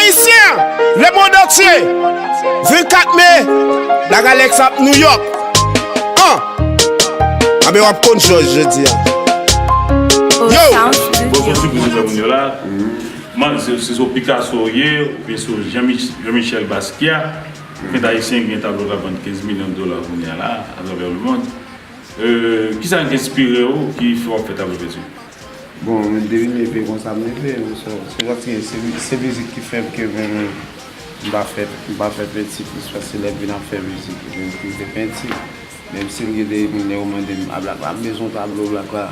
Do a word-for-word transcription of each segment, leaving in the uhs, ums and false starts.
Ayisyen, lemonn antye, vennkat me, Black Alex ap New York. An! Anben w ap konn jòj jodi a. Yo! Bon, bon sipriz pou moun yo la. Man, se, se sou Picasso ou ye, oubyen sou Jean Mich-, Jean Michel Basquiat. Kèk ayisyen gen tablo k ap vann kenz milyon dola kounye a la, atravè lemonn. Euh, kisa k enspire w ki fè w ap fè tablo penti? Bon, mwen te vin leve konsa m leve, se, se paske se, se mizik ki fè m ke mwen, mwen, m pa fè, m pa fè penti plis, paske lè m vin ap fè mizik, epi m kite penti. Menm si m gen de moun yo mande m, "A Black la, m bezwen yon tablo Black la."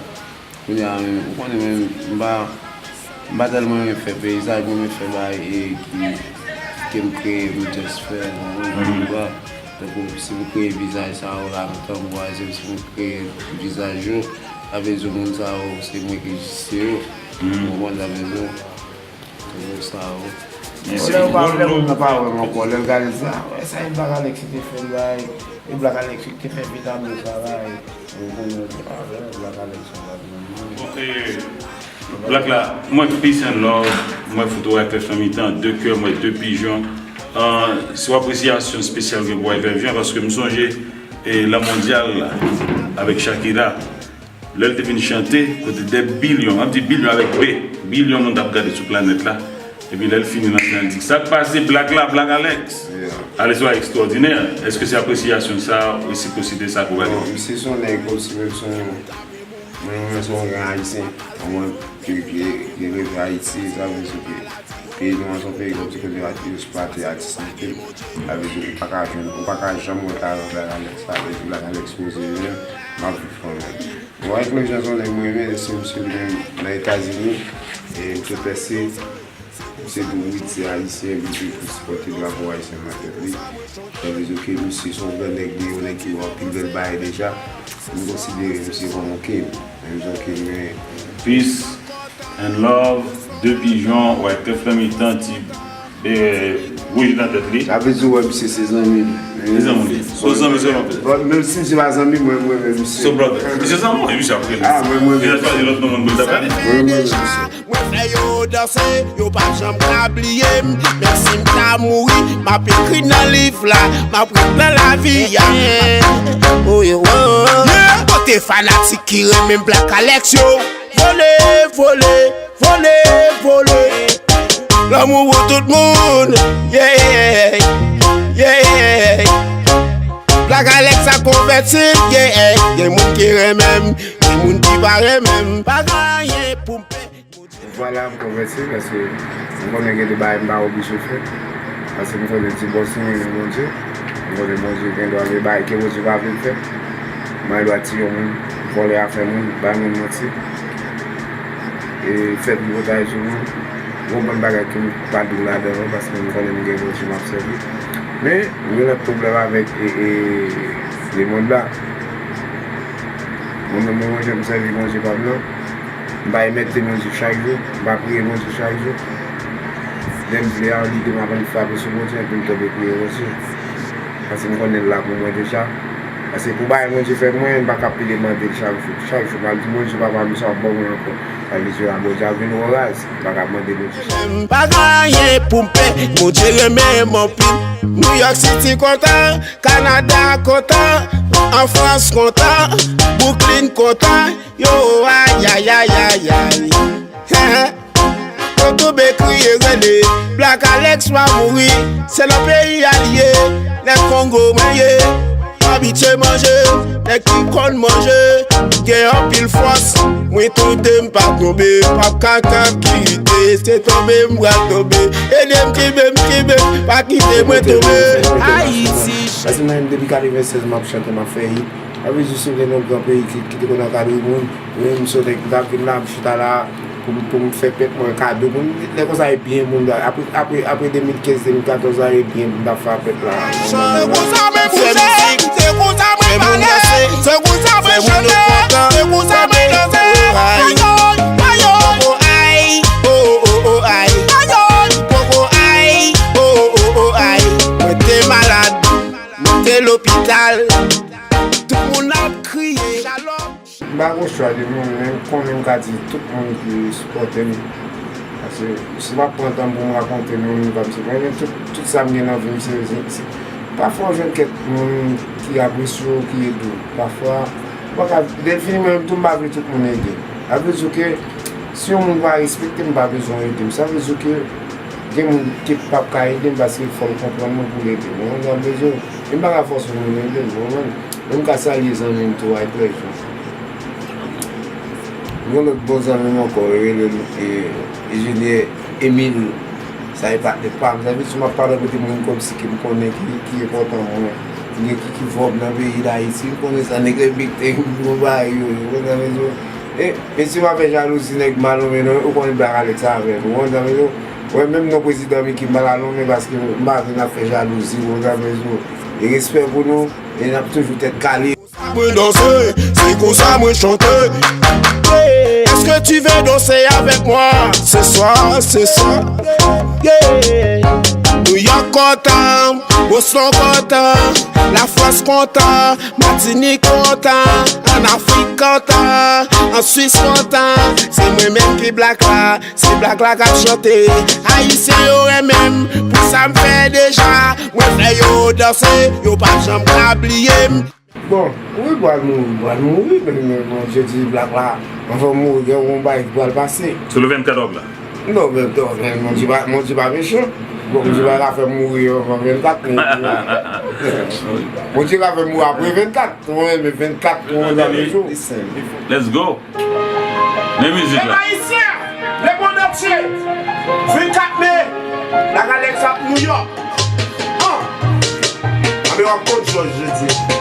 Kounye a, ou konnen mwen, m pa, m pa tèlman renmen fè peyizaj, mwen renmen fè bagay e ki, ke m kreye, m just fè, ou konprann, ou konprann? Tankou si m kreye vizaj sa yo la, tanbou a, si m kreye vizaj yo, sa vle di moun sa yo, se mwen ki egziste yo. Ou konprann sa m vle di? Tankou sa yo. Lè yo pa, lè moun nan pa wè m ankò, lè yo gade sa, wè sa e Black Alex ki te fè l la, e Black Alex ki te fè vye tablo sa la, e ou konnen, a, wè, Black Alex sa la. Ok. Black la, mwen peace and love, mwen foto ak fè fanmi tan, de kè, mwen de pijon. Ah, se yon apresyasyon espesyal gen pou Wyclef Jean, paske m sonje, e, La Mondiale la, avèk Shakira. Lè l te vin chante, kote dè bilyon, m ap di bilyon avèk B, bilyon moun t ap gade sou planèt la. Epi lè l fini nan fin an, l di, "Sa k pase Black la, Black Alex?" Alex Wright ekstwòdinè. Èske se apresyasyon sa, resiprosite sa ke w gade? Bon, misye se yon nèg kòmsi menm se yon, mwen, mwen se yon gran ayisyen. Mwen ki, ki, ki reve Ayiti, sa vle di ke peyi nou an se yon peyi kòmsi kote atis, pa te atis anpil. Sa vle di ou pa ka jwenn, ou pa ka janm wè talan Black Alex. Sa vle di Black Alex poze li menm, m ap viv kanmenm. Bon, Wyclef Jean se yon nèg mwen renmen, se misye li menm nan Etazini, e m te pèse, misye tou wi, se ayisyen, li te pou sipòte drapo ayisyen nan tèt li. Sa vle di ke misye se yon gran nèg, li yon nèg ki wè anpil bèl bagay deja. M konsidere misye kòm yon king. Menm jan ke mwen. Peace and love, de pijon, Wyclef nan mitan, ti, e, wouj nan tèt li. Sa vle di w wè misye se zanmi l. Se zanmi li. Se zanmi, se zanmi. Bon, menm si misye pa zanmi, mwen, mwen renmen misye. Se brother. Misye zanmi, misye ap rele. Ah, mwen, mwen renmen misye. Misye ap chwazi lòt non moun pou l ta pale. Mwen, mwen renmen misye. Mwen fè yo danse, yo p ap janm ka bliye m. Menm si m ta mouri, m ap ekri nan liv la, m ap ret nan lavi a. Oh, yo, oh. Yeah. Kote fanatik ki renmen m Black Alex yo? Vole, vole, vole, vole. Lanmou pou tout moun. Yeah, yeah. Black Alex a konvèti m, yeah. Gen moun ki renmen m, gen moun ki pa renmen m. Pa gen anyen pou m pè. Vwala, m konvèti, paske m konnen gen de bagay m pa oblije fè. Paske m konnen ti bòs nou renmen Bondye. M konnen Bondye gen dwa gen bagay ke Bondye pa vle l fè. M gen dwa tiye yon moun, vòlè afè moun, bay moun manti. E fè tripotay sou moun. Gon bann bagay ke m pa dwe ladan yo, paske m konnen m gen Bondye m ap sèvi. Men, m gen lòt pwoblèm avèk, e, e, lemonn la. Mwen menm, mwen, mwen, jan m sèvi Bondye pa m nan. M pa remèt Bondye chak jou, m pa priye Bondye chak jou. Lè m vle a, lide m ap annik frape sou Bondye, epi m tonbe priye Bondye. Paske m konnen l la pou mwen deja. Paske pou bagay Bondye fè mwen, m pa ka pede mande l chak jou. Chak jou, m ap di Bondye, Papa m, sa w ap ban mwen ankò. Sa vle di la, Bondye ap vin wò raz. M pa ka mande Bondye chak jou. M pa gen anyen pou m pè, Bondye renmen m anpil. New York City kontan, Kanada kontan, an Frans kontan, Brooklyn kontan. Yo, ay, ay, ay, ay, ay. Yo tonbe kriye rele, Black Alex pa mouri, se nan peyi a l ye, nèg Kongo mwen ye, m abitye manje, nèg ki konn manje, gen anpil fòs, mwen tonbe m pa tonbe, p ap ka ka kite, se tonbe m pral tonbe, ede m kenbe m kenbe, pa kite mwen tonbe, Ayiti. Paske mwen menm depi katrevennsèz m ap chante, m ap fè hit. Sa vle di si w gen yon gran peyi ki, ki te konn ankadre moun, mwen menm se yon nèg m t ap vin la, m chita la pou m, pou m fè pèp mwen kado. Pou m, lè konsa e byen moun, apre, apre, apre de mil kenz, de mil katòz la, e byen moun t ap fè a pèp la. Se konsa mwen bouje, se konsa mwen pale, se konsa mwen chante, se konsa mwen danse. Ayoy, ayoy, ayoy, oh, oh, oh, oh, ay. Ayoy, oh, oh, ay, oh, oh, oh, oh, ay. Mwen te malad, mwen te lopital. Tout moun ap kriye. Shalom. M pa gon chwa de moun, men m konnen m ka di tout moun ki sipòte m. Paske Si m ap pran tan pou m rakonte nou, nou pa m se renmen tout, tout sa m gen nan vi m, se, se, se, pafwa w jwenn kèk moun ki apresye w, ki ede w. Pafwa, ou pa ka, Delphine, mwen menm tou, m pa vle tout moun ede m. Sa vle di ke si yon moun pa respekte m, pa bezwen ede m. Sa vle di ke gen moun ki p ap ka ede m paske fò l konprann mwen pou l ede m. Ou konprann sa m vle di w? E m pa ka fòse moun ede m, ou konprann? Men m ka salye zanmi m tou, White Treasure. Yon lòt bon zanmi m ankò, yo rele l, e, Enjenyè Emil. Sa e patnè pa m. Sa vle di, si m ap pale kote moun kòmsi ke m konnen ki, ki enpòtan mwen, ki gen ki, ki vòb nan peyi Dayiti, m konnen sa, nèg repspekte m, bon bagay yo, yo, ou konn sa m vle di w? E, mesye, pa fè jalouzi nèg m pa lonmen non, ou konnen Black Alex avè l, ou konn sa m vle di w? Ou wè, menm non prezidan Micky m pa ka lonmen paske m pa vle n ap fè jalouzi, ou konn sa m vle di w? E respè pou nou, e n ap toujou tèt kale. Mwen danse, se konsa mwen chante. Est-ce que tu veux danser avec moi ce soir, ce soir? Yeah. New York kontan, Boston kontan, Lafrans kontan, Matinik kontan, an Afrik kontan, an Swis kontan. Se mwen menm ki Black la, se Black la k ap chante. Ayisyen yo renmen m pou sa m fè deja. Mwen fè yo danse, yo p ap janm ka bliye m. Bon, wi, pral mouri, pral mouri, men, men Bondye di Black la, anvan m mouri, gen yon bagay ki pral pase. Sou le vennkat òk la? Non, men, non, men Bondye pa, Bondye pa mechan. Bondye pa ka fè m mouri anvan vennkat, men Bondye ka fè m mouri apre vennkat. Ou konprann, men vennkat, ou konprann sa m vle di w? Let's go. Men mizik la. Pèp ayisyen, le monde entier, vennkat me, Black Alex ap New York. An. Anben w ap konn jòj jodi.